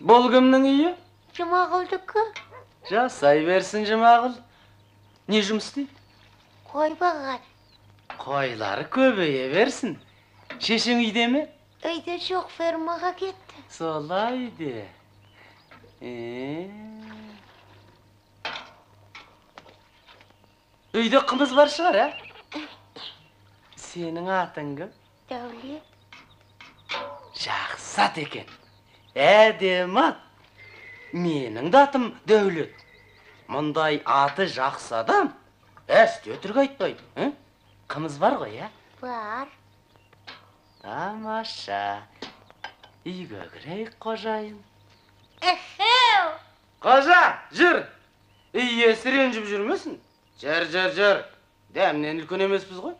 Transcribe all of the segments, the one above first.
Бұл кімнің үйі? Жұмағұлдікі. Жасай берсін Жұмағұл. Не жұмыс істейді? Қой бағады. Қойлары көбейе берсін. Шешең үйде ме? Үйде жоқ, фермаға кетті. Солай де. Үйде қымыз бар шығар, ә? Сенің атың кім? Дәулет. Жақсы ат екен. Әдемі ат. Менің де атым Дәулет. Мұндай аты жақсы адам әсте өтірік айтпайды. Қымыз бар ғой, ә? Бар. Тамаша. Үйге кірейік, қожайын. Эхеу! Қожа, жүр. Үй иесі ренжіп жүрмесін. Жүр, жүр, жүр. Дәмнен үлкен емеспіз ғой.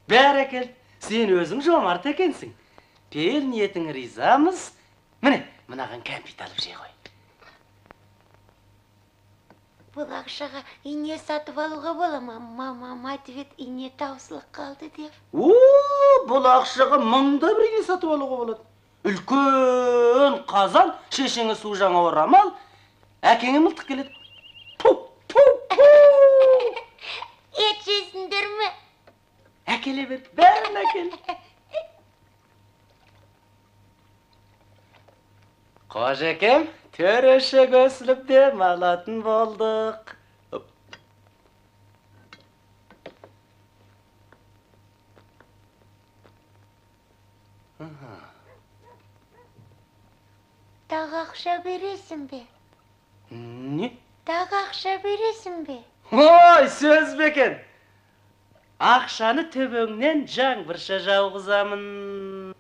Бәрекел, сен өзің жомарт екенсің. Пейіл ниетің ризамыз. Міне, мынаған кәмпит алып жей ғой. Бұл ақшаға ине сатып алуға бола ма? Мамам айтып еді, ине таусылып қалды деп. О, бұл ақшаға мыңда бір ине сатып алуға болады. Үлкен қазан, шешеңе су жаңа орамал, әкеңе мылтық келеді. Пу, пу, пу! Ет жейсіңдер ме? Әкеле бер, бәрін әкел. Қожекем, төреше көсіліп демалатын болдық. Тағы ақша бересің бе? Не? Тағы ақша бересің бе? Ой, сөз бе екен? Ақшаны төбеңнен жаңбырша жауғызамын.